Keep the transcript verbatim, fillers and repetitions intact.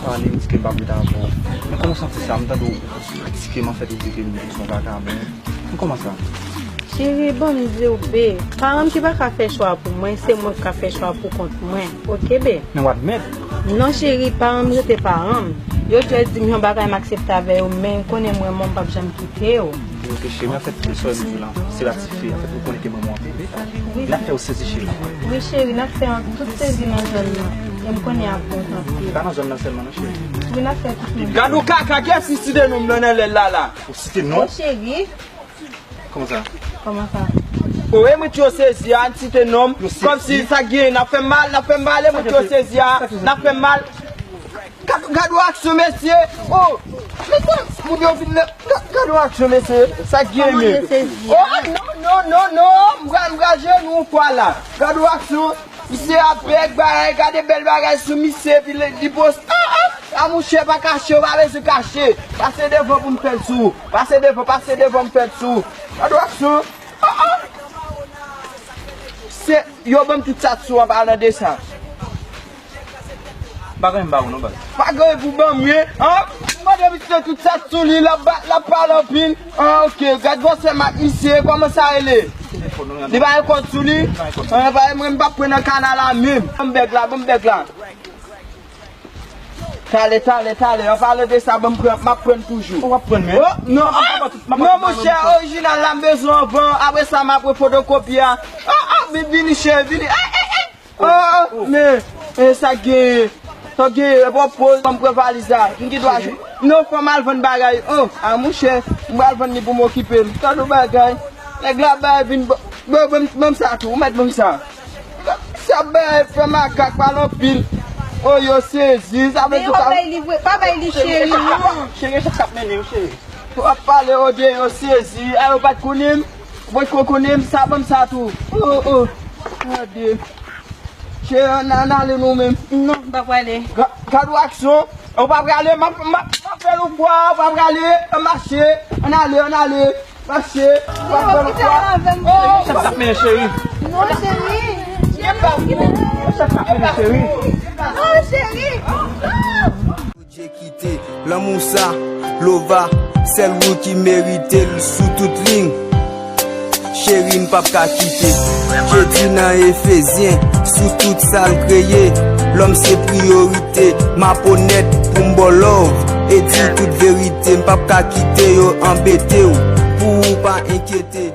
Pale, m di ke m p ap ret avè w. Men kòman w santi sa? M tande w kritike m, anfèt, ou di ke m se yon vagabon. Men kòman sa? Cheri, ban m di w, be, paran m ki pa ka fè chwa pou mwen, se mwen ki ka fè chwa pou kont mwen. Oke, be? Men w admèt. Non, cheri, paran m rete paran m. Yo dwe di m yon bagay, m aksepte avè yo, men konnen mwen, mwen, m p ap janm kite w. Ok, cheri, men anfèt, sè m di w la, se la ti fi, anfèt, ou konnen ke manman w anpil. Wi. N ap fè w sezi, cheri. Wi, cheri, n ap fè an tout sezi nan zòn nan. E m konnen y ap kontan anpil. Pa nan zòn nan sèlman, non, cheri. Wi, n ap fè tout moun. Gad yon kaka, kiyès ki site non m nan, nan lè l la, la? Ou site non? Wi, cheri. Kòman sa? Kòman sa? O, e mwen ki yo sezi a, n site non m. Kòmsi sa k genyen, n ap fè m mal, n ap fè m mal, e mwen ki yo sezi a, n ap fè m mal. Gad, gad yon aksyon, mesye. O, mesye, moun yo vin nan, gad, gad yon aksyon, mesye. Sa k genyen, men? O, non, non, non, non. M pral, m pral jenou yon fwa la. Gad yon aksyon. Misye ap bèk bagay, gade bèl bagay sou misye, epi li, li poste. Ah, ah, ah, monchè, pa kache, ou pa bezwen kache. Pase devan pou m fè l sou ou. Pase devan, pase devan m fè l sou ou. Gad yon aksyon. Ah, ah. Se, yo ban m tout sa t sou an palan de sa. M pa gen anyen ba ou non, baz. Pa gen anyen pou ban m, wi. An? M mande misye tout sa t sou li, l ap ba, l ap pale anpil. An, ok, gad vòsè m ak misye, kòman sa rele? Li pa gen kòd sou li? An, pa mwen, m p ap pran nan kanal la menm. Ban m bèg la, ban m bèg la. Talè, talè, talè. An palan de sa, ban m pran, m ap pran toujou. Ou ap pran, men? O, non, ah, non, monchè, orijinal la, m bezwen anvan. Apre sa, m ap pran fotokopi a. Ah, ah, vin, vini, cheri, vini. Eh, eh, eh. Oh, men, eh, sa k genyen? Sa k genyen? E pa poz, ban m pran valiz la. M gen dwa jwe. Non, fò m al vann bagay. Oh, ah, monchè, m pral vann li pou m okipe m. Tande yon bagay. Nèg la bay vin, ban, ban, ban, ban m sa tou. Ou mèt ban m sa. Sa bay fè makak pale anpil. Oh, yo sezi. Sa vle di sa. Pa bay li vre, pa bay li cheri, non. Cheri, sa k ap mennen yo, cheri. W ap pale, oh, de yo sezi. A, yo pa t konnen m. Ou pa t ko konnen m, sa ban m sa tou. Oh, oh. Gade. Cheri, ann, ann ale nou menm. Non, m pa prale. Ga-, gad yon aksyon. Ou pa prale, m ap, m ap, m ap fè l yon fwa, ou pa prale, ann mache, ann ale, ann ale, mache, ou pa fè l yon fwa. Oh, sa k ap mennen cheri? Non, cheri. Sa k ap mennen cheri? Non, cheri. Bondye kite lanmou sa, Lova, sèl ou ki merite l sou tout liy. Cheri, m p ap ka kite. Je di nan Efezyen, sou tout sa l kreye, lòm se priyorite. M ap onèt pou m ba w love e di w tout verite. M p ap ka kite yo anbete w, pou ou pa enkyete.